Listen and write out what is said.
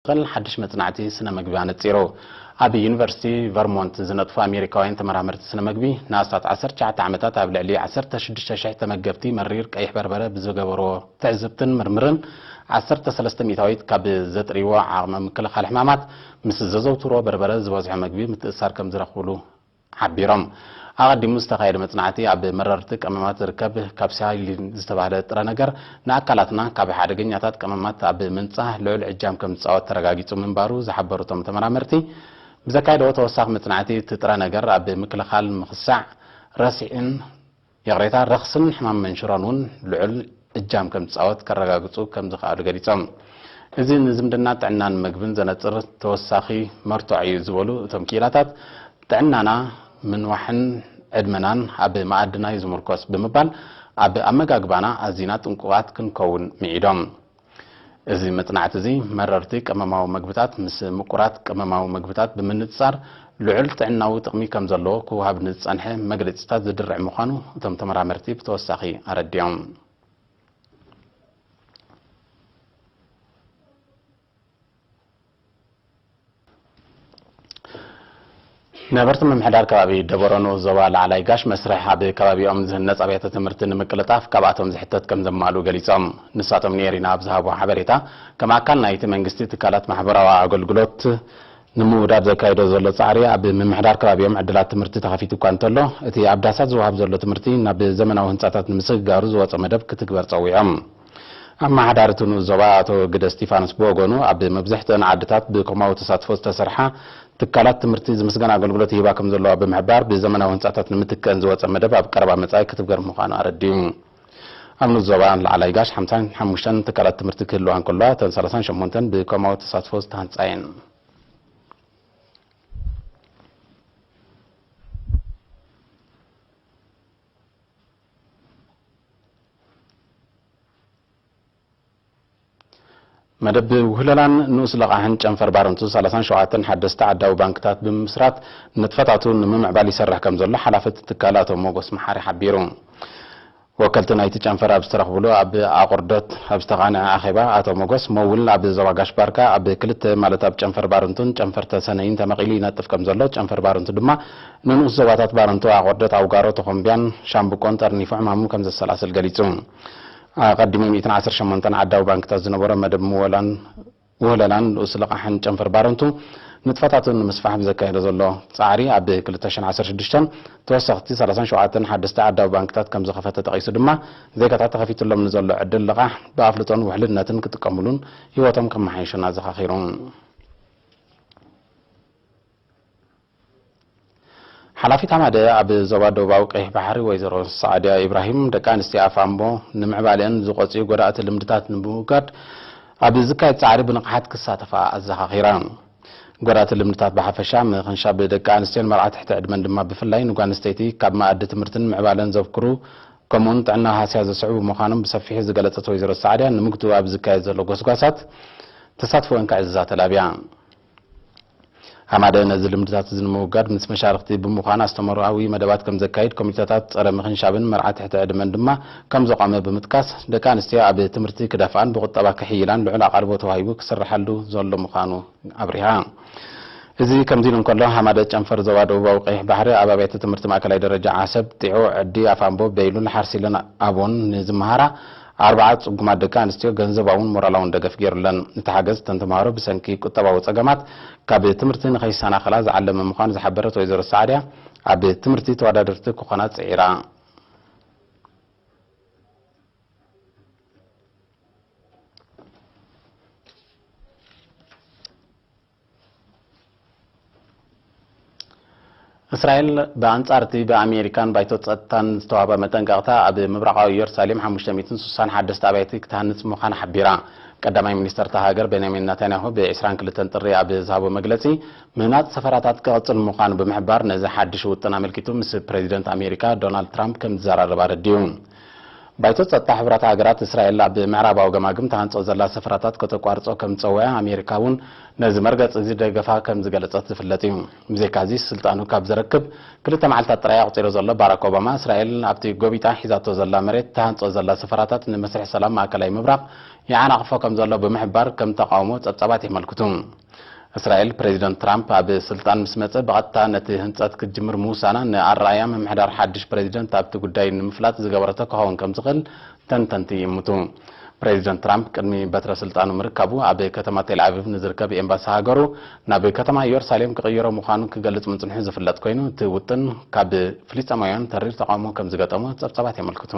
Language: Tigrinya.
ዝኽእል ሓድሽ መጽናዕቲ ስነ መግቢ ኣነጺሩ። ኣብ ዩኒቨርሲቲ ቨርሞንት ዝነጥፉ ኣሜሪካውያን ተመራመርቲ ስነ መግቢ፣ ንኣስታት ዓሰርተ ትሽዓተ ዓመታት ኣብ ልዕሊ ዓሰርተ ሽዱሽተ ሽሕ ተመገብቲ መሪር ቀይሕ በርበረ ብዝገበርዎ ትዕዝብትን ምርምርን፣ ዓሰርተ ሰለስተ ሚእታዊት ካብ ዘጥርይዎ ዓቕሚ ምክልኻል ሕማማት፣ ምስ ዘዘውትርዎ በርበረ ዝበዝሖ መግቢ ምትእስሳር ከም ዝረኽብሉ ሓቢሮም። ኣቐዲሙ ዝተኻየደ መጽናዕቲ፣ ኣብ መረርቲ ቀመማት ዝርከብ ካፕሳይሲን ዝተባህለ ጥረ ነገር፣ ንኣካላትና ካብ ሓደገኛታት ቀመማት ኣብ ምንጻህ ልዑል እጃም ከም ዝጻወት ተረጋጊጹ ምንባሩ ዝሓበሩ እቶም ተመራመርቲ፣ ብዘካየደዎ ተወሳኺ መጽናዕቲ፣ እቲ ጥረ ነገር ኣብ ምክልኻል ምኽሳዕ ረስዒን፣ ይቕሬታ፣ ረኽስን ሕማም መንሽሮን እውን ልዑል እጃም ከም ዝጻወት ከረጋግጹ ከም ዝኸኣሉ ገሊጾም። እዚ ንዝምድና ጥዕናን መግብን ዘነጽር ተወሳኺ መርትዖ እዩ ዝበሉ እቶም ክኢላታት፣ ጥዕናና ምንዋሕን ዕድመናን ኣብ መኣድና እዩ ዝምርኮስ ብምባል፣ ኣብ ኣመጋግባና ኣዚና ጥንቁቓት ክንከውን ምዒዶም። እዚ መጽናዕቲ እዚ መረርቲ ቀመማዊ መግብታት ምስ ምቁራት ቀመማዊ መግብታት ብምንጽጻር ልዑል ጥዕናዊ ጥቕሚ ከም ዘለዎ ክወሃብ ንዝጸንሐ መግለጺታት ዝድርዕ ምዃኑ እቶም ተመራመርቲ ብተወሳኺ ኣረዲኦም። ነበርቲ ምምሕዳር ከባቢ ደበሮ ንኡስ ዞባ ላዕላይ ጋሽ መስርሕ ኣብ ከባቢኦም ዝህነፅ ኣብያተ ትምህርቲ ንምቅልጣፍ ካብኣቶም ዝሕተት ከም ዘማልኡ ገሊፆም። ንሳቶም ንኤሪና ኣብ ዝሃብዎ ሓበሬታ፣ ከም ኣካል ናይቲ መንግስቲ ትካላት ማሕበራዊ ኣገልግሎት ንምውዳድ ዘካይዶ ዘሎ ፃዕሪ ኣብ ምምሕዳር ከባቢኦም ዕድላት ትምህርቲ ተኸፊቱ እኳ እንተሎ፣ እቲ ኣብ ዳሳት ዝወሃብ ዘሎ ትምህርቲ ናብ ዘመናዊ ህንፃታት ንምስግጋሩ ዝወፀ መደብ ክትግበር ፀዊዖም። ኣመሓዳሪ እቲ ንኡስ ዞባ ኣቶ ግደ እስቲፋኖስ ብወገኑ፣ ኣብ መብዛሕትአን ዓድታት ብኮማዊ ተሳትፎ ዝተሰርሓ ትካላት ትምህርቲ ዝምስገን ኣገልግሎት ይህባ ከም ዘለዋ ብምሕባር፣ ብዘመናዊ ህንፃታት ንምትክአን ዝወፀ መደብ ኣብ ቀረባ መጻኢ ክትግበር ምዃኑ ኣረዲኡ። ኣብ ንኡስ ዞባ ላዕላይ ጋሽ ሓምሳን ሓሙሽተን ትካላት ትምህርቲ ክህልዋ እንከለዋ፣ እተን ሰላሳን ሸሞንተን ብኮማዊ ተሳትፎ ዝተሃንጻ እየን። መደብ ውህለላን ንኡስ ለቓሕን ጨንፈር ባረንቱ ሰላሳን ሸውዓተን ሓደስቲ ዓዳዊ ባንክታት ብምምስራት ንጥፈታቱ ንምምዕባል ይሰርሕ ከም ዘሎ ሓላፊ እቲ ትካል ኣቶ ሞጎስ መሓሪ ሓቢሩ። ወከልቲ ናይቲ ጨንፈር ኣብ ዝተረኽብሉ ኣብ ኣቑርደት ኣብ ዝተቓንዐ ኣኼባ ኣቶ ሞጎስ፣ መውል ኣብ ዞባ ጋሽ ባርካ ኣብ ክልተ ማለት ኣብ ጨንፈር ባረንቱን ጨንፈር ተሰነይን ተመቒሉ ይነጥፍ ከም ዘሎ፣ ጨንፈር ባረንቱ ድማ ንንኡስ ዞባታት ባረንቱ፣ ኣቑርደት፣ ኣውጋሮ፣ ተኾምቢያን ሻምብቆን ጠርኒፉ ዕማሙ ከም ዘሰላስል ገሊጹ። ኣቐዲሙ ሚእትን ዓሰርተ ሸሞንተን ዓዳዊ ባንክታት ዝነበሮ መደብ ምወላን ውህለላን ንኡስ ልቓሕን ጨንፈር ባረንቱ ንጥፈታቱ ንምስፋሕ ብዘካየዶ ዘሎ ጻዕሪ፣ ኣብ ክልተ ሽሕን ዓሰርተ ሽዱሽተን ተወሰኽቲ ሰላሳን ሸውዓተን ሓደስቲ ዓዳዊ ባንክታት ከም ዝኸፈተ ጠቒሱ ድማ፣ ዜጋታት ተኸፊትሎም ንዘሎ ዕድል ልቓሕ ብኣፍልጦን ውሕልነትን ክጥቀምሉን ህይወቶም ከመሓይሹን ኣዘኻኺሩ። ሓላፊት ሃማደ ኣብ ዞባ ደቡባዊ ቀይሕ ባሕሪ ወይዘሮ ሳዕድያ ኢብራሂም፣ ደቂ ኣንስትዮ ኣፋምቦ ንምዕባሌአን ዝቖጽዩ ጎዳእቲ ልምድታት ንምውጋድ ኣብ ዝካየድ ጻዕሪ ብንቕሓት ክሳተፋ ኣዘኻኺራ። ጎዳእቲ ልምድታት ብሓፈሻ፣ ምኽንሻብ ደቂ ኣንስትዮን መርዓ ትሕቲ ዕድመን ድማ ብፍላይ ንጓል ኣንስተይቲ ካብ መኣዲ ትምህርትን ምዕባለን ዘብክሩ፣ ከምኡውን ጥዕና ሃስያ ዘስዕቡ ምዃኖም ብሰፊሑ ዝገለጸት ወይዘሮ ሳዕድያ፣ ንምግትኡ ኣብ ዝካየድ ዘሎ ጎስጓሳት ተሳትፎአን ከዕዝዛ ተላብያ። ሃማደ ነዚ ልምድታት እዚ ንምውጋድ ምስ መሻርኽቲ ብምዃን ኣስተምህሮኣዊ መደባት ከም ዘካይድ፣ ኮሚቴታት ጸረ ምኽንሻብን መርዓ ትሕቲ ዕድመን ድማ ከም ዘቋመ ብምጥቃስ፣ ደቂ ኣንስትዮ ኣብ ትምህርቲ ክደፍኣን ብቁጠባ ክሕይላን ልዑል ኣቓልቦ ተዋሂቡ ክስርሓሉ ዘሎ ምዃኑ ኣብሪሃ። እዚ ከምዚ ኢሉ እንከሎ፣ ሃማደ ጨንፈር ዞባ ደቡባዊ ቀይሕ ባሕሪ ኣብ ኣብያተ ትምህርቲ ማእከላይ ደረጃ ዓሰብ፣ ጢዖ፣ ዕዲ፣ ኣፋምቦ፣ በይሉል፣ ሓርሲልን ኣቦን ንዝመሃራ ኣርብዓ ጽጉማት ደቂ ኣንስትዮ ገንዘባውን ሞራላውን ደገፍ ገይሩለን። እቲ ሓገዝ፣ እተን ተምሃሮ ብሰንኪ ቁጠባዊ ጸገማት ካብ ትምህርቲ ንኸይሰናኸላ ዝዓለመ ምዃኑ ዝሓበረት ወይዘሮ ሳዕድያ፣ ኣብ ትምህርቲ ተወዳደርቲ ክኾና ጽዒራ። እስራኤል ብኣንጻር እቲ ብኣሜሪካን ባይቶ ጸጥታን ዝተዋህበ መጠንቀቕታ፣ ኣብ ምብራቓዊ ኢየሩሳሌም ሓሙሽተ ሚእትን ስሳን ሓደስተ ኣባይቲ ክትሃንጽ ምዃና ሓቢራ። ቀዳማይ ሚኒስተር እታ ሃገር ቤንያሚን ናታንያሁ ብ ዕስራን ክልተን ጥሪ ኣብ ዝሃቦ መግለጺ፣ ምህናጽ ሰፈራታት ክቕጽል ምዃኑ ብምሕባር፣ ነዚ ሓድሽ ውጥን ኣመልኪቱ ምስ ፕሬዚደንት ኣሜሪካ ዶናልድ ትራምፕ ከም ዝዘራረብ ኣረዲኡ። ባይቶ ጸጥታ ሕቡራት ሃገራት፣ እስራኤል ኣብ ምዕራባዊ ገማግም ተሃንጾ ዘላ ሰፈራታት ከተቋርጾ ከም ዝጸወያ፣ ኣሜሪካ እውን ነዚ መርገጽ እዚ ደገፋ ከም ዝገለጸት ዝፍለጥ እዩ። ብዘይካዚ፣ ስልጣኑ ካብ ዝረክብ ክልተ መዓልታት ጥራይ ኣቑጺሩ ዘሎ ባራክ ኦባማ፣ እስራኤል ኣብቲ ጎቢጣ ሒዛቶ ዘላ መሬት ተሃንጾ ዘላ ሰፈራታት ንመስርሕ ሰላም ማእከላይ ምብራቕ ይዓናቕፎ ከም ዘሎ ብምሕባር፣ ከም ተቓውሞ ጸብጻባት የመልክቱ። እስራኤል፣ ፕሬዚደንት ትራምፕ ኣብ ስልጣን ምስ መጸ፣ ብቐጥታ ነቲ ህንጸት ክትጅምር ምውሳና፣ ንኣረኣእያ ምምሕዳር ሓድሽ ፕሬዚደንት ኣብቲ ጉዳይ ንምፍላጥ ዝገበረቶ ክኸውን ከም ዝኽእል ተንተንቲ ይእምቱ። ፕሬዚደንት ትራምፕ ቅድሚ በትረ ስልጣኑ ምርካቡ፣ ኣብ ከተማ ቴል ኣቪቭ ንዝርከብ ኤምባሲ ሃገሩ ናብ ከተማ ኢየሩሳሌም ክቕይሮ ምዃኑ ክገልጽ ምጽንሑ ዝፍለጥ ኮይኑ፣ እቲ ውጥን ካብ ፍልስጤማውያን ተሪር ተቓውሞ ከም ዝገጠሞ ጸብጻባት የመልክቱ።